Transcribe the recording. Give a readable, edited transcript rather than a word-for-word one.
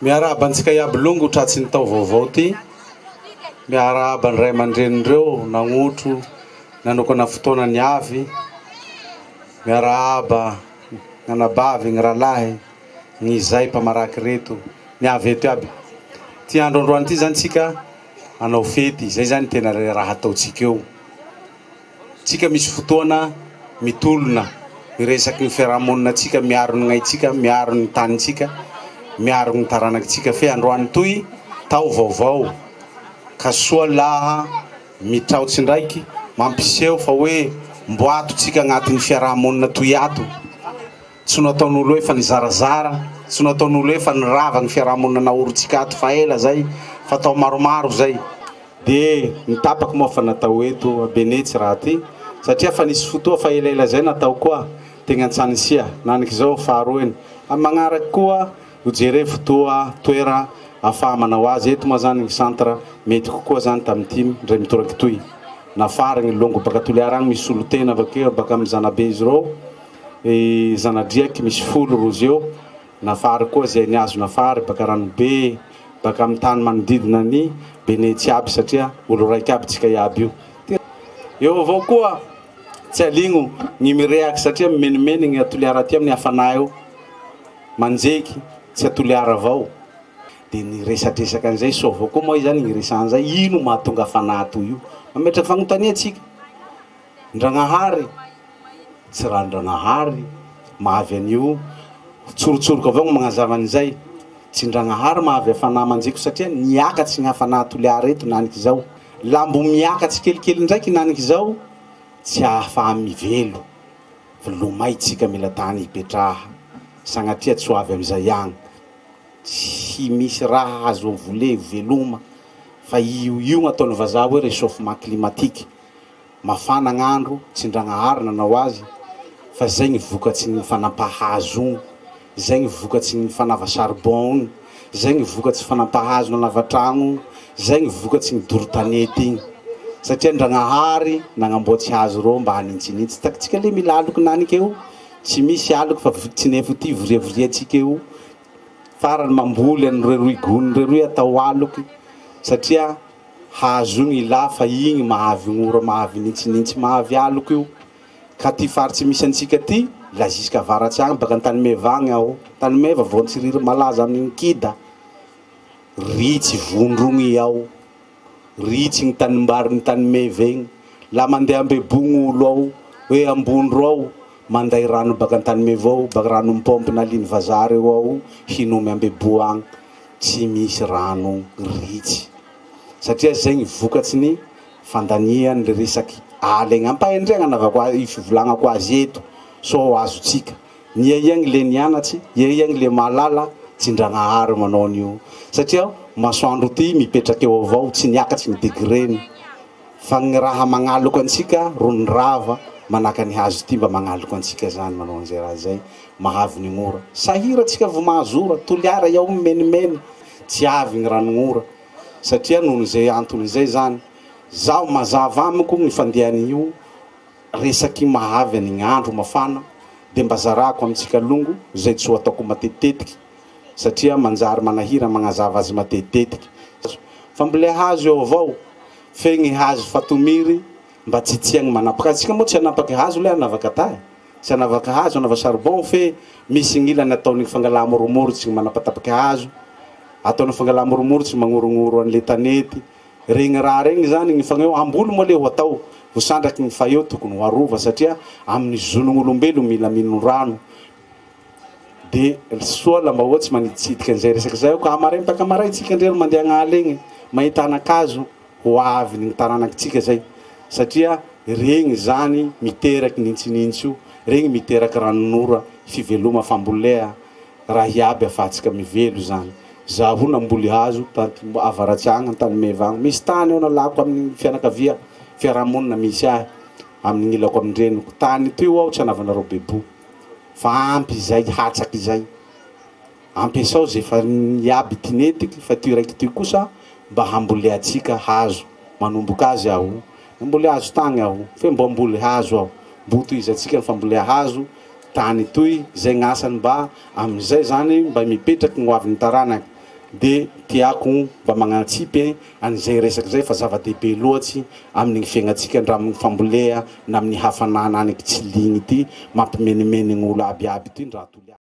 Miarahaba antsika iaby longo tratry ny tao vaovao ty. Miarahaba ny ray aman-drenin'ireo nagnotro nanokana fotoana niavy. Miarahaba ny anabavy, ny rahalahy, ny zay mpamaraky reto niavy eto iaby. Ty andro androany ty zany tsika hanao fety, zay zany tena raha ataontsika eo. Tsika misy fotoana mitolona miresaky ny fiarahamonina tsika, miaro ny gn'aintsika, miaro ny tanintsika, miaro ny taranakitsika fe androany toy tao vaovao ka soa laha mitraotsy ndraiky mampiseho fa hoe mbo ato tsika agnatin'ny fiarahamonina toy ato. Tsy nataon'olo hoe fa nizarazara, tsy nataon'olo hoe fa nirava ny fiarahamonina naorintsika ato fa ela zay, fa tao maromaro zay. De ny tapako moa fa natao eto Benetsy raha ty satria fa nisy fotoa fa elaela zay natao koa tegna Antsanisia naniky zao faharoeny am magnaraky koa ho jere fotoa toera afaha manao azy eto moa zany ny centre mety kokoa zany tamity ndray mitoraky toy nafary ny longo baka Toliara agny misy solotena avakeo baka am Zanabe izy reo i Zanadriaky misy 10 rozy eo nafary koa zay niazo nafary baka Ranobe baka amy tany manodidina ny Benetsy aby satria olo raiky aby tsika iaby io. Eo avao koa tsy aligno ny mirehaky satria mimenimeny ny Toliara aty amin'ny hafanà eo manjeky tsy a Toliara avao. De niresadresaka an'izay soa avao koa moa zany niresahan'izay ino mahatonga hafanà toy io. Mametraky fagnontania tsika. Ndragnahary tsy raha ndragnahary mahavy an'io tsorotsoroka avao ny magnazava an'izay. Tsy ndragnahary mahavy hafanà manjeko satria niakatsy ny hafanà Toliara eto naniky zao. Lambo miakatsy kelikely ndraiky naniky zao tsy ahafaha mivelo. Fa lomay tsika mila tany hipetraha. Sagnatria tsy ho avy amizay agny. Tsy misy raha azo vole veloma fa io ataon'ny vazaha hoe réchauffement climatique. Mafana gn'andro tsy ndragnahary nanao azy fa zay ny vokatsy ny fanampahazo igny, zay ny vokatsy ny fanava charbon igny, zay ny vokatsy fanampahazo nanava tragno, zay ny vokatsy ny doro tanety igny. Satria ndragnahary nagnamboatsy hazo reo mba hanintsinintsy. Takitsika le mila aloky naniky eo, tsy misy aloky fa tsinefo ty voriavoriatsika eo. Farany mamboly an'ireroy gony reroy atao aloky satria hazo igny ilà fa igny mahavy gn'ora mahavy nintsinintsy mahavy aloky io. Ka ty faritsy misy antsika ty la jusqu'à avaratsy agny baka Antanimeva agny aho. Antanimeva Voantsiriry malaza amin'ny kida. Ritsy vondrogny ao. Ritsy ny tanimbary ny Tanimeva igny. La mandeha ambebogno olo ao, hoe ambondro ao, manday rano baka Antanimeva ao, baka rano mipompy naliny vazaha reo ao, hinomy ambeboa agny. Tsy misy rano ritsy. Satria zay ny vokatsy ny fandaniany le resaky ala igny. Ampahendregna anavako i fivolagnako azy eto, so azotsika. Ny ia le nianatsy, ia le mahalala, tsy ndragnahary manao an'io. Satria masoandro ty mipetraky eo avao, tsy niakatsy ny degré-ny. Fa ny raha magnaloko antsika ro nirava manaka ny hazo ty mba magnaloko antsika zany manao an'izay raha zay mahavy ny gn'ora. Sahira tsika vo mahazo ora, Toliara iaho mimenimeny tsy avy ny ranogn'ora. Satria noho izay antony izay zany, zaho mazava amiko ny fandehan'io resaky mahavy any andro mafana de mba zarako amitsika longo zay tsy ho ataoko matetitetiky satria manjary manahira magnazava azy matetitetiky. Fa mbola hazo eo avao fe gny hazo fatomiry mba tsy tiagny manapaky azy. Tsika moa tsy hanapaky hazo le hanavaka tay. Tsy hanavaka hazo hanava charbon fe misy gn'ilany ataony fangala moromorotsy manapatapaky hazo. Ataony fangala moromorotsy magnorognoro an'le tanety. Regny raha regny zany gny fagneo amboly moa le ho atao. Ho sandraky gny faheo tokony ho arova satria amin'ny zon'olombelo mila mino rano. De soa la mba ohatsy maniditsidika an'izay resaky zay ka amaray mpaka amaray tsika ndreo mandeha agnala igny mahita anakazo ho avy ny taranakitsika zay satria regny zany miteraky nintsinintsy io, regny miteraky ranon'ora fiveloma fambolea raha iaby afatsika mivelo zany. Zaho namboly hazo tanty avaratsy agny Antanimeva agny. Misy tany eo nalako amin'ny fianakavia fiarahamonina misy ahy amin'ny ilako amin-dreniko. Tany toy aho tsy anavanareo bebo. Fa ampy izay hatsaky izay. Ampiasao zay fa iaby tinetiky fa ty raiky ty kosa mba hamboleatsika hazo. Manomboka azy aho. Namboly hazo tagny aho. Fe mbo amboly hazo aho. Mbo tohizatsika ny fambolea hazo tany toy zay gn'asany mba amizay zany mba mipetraky ny hoavin'ny taranaky. De tiako mba magnatsipy an'izay resaky zay fa zava-dehibe loatsy amin'ny fiaignatsika, ndra amin'ny fambolea na amin'ny hafanana any tsy ligny ty mampimenimeny gn'olo aby aby ty ndra Toliara.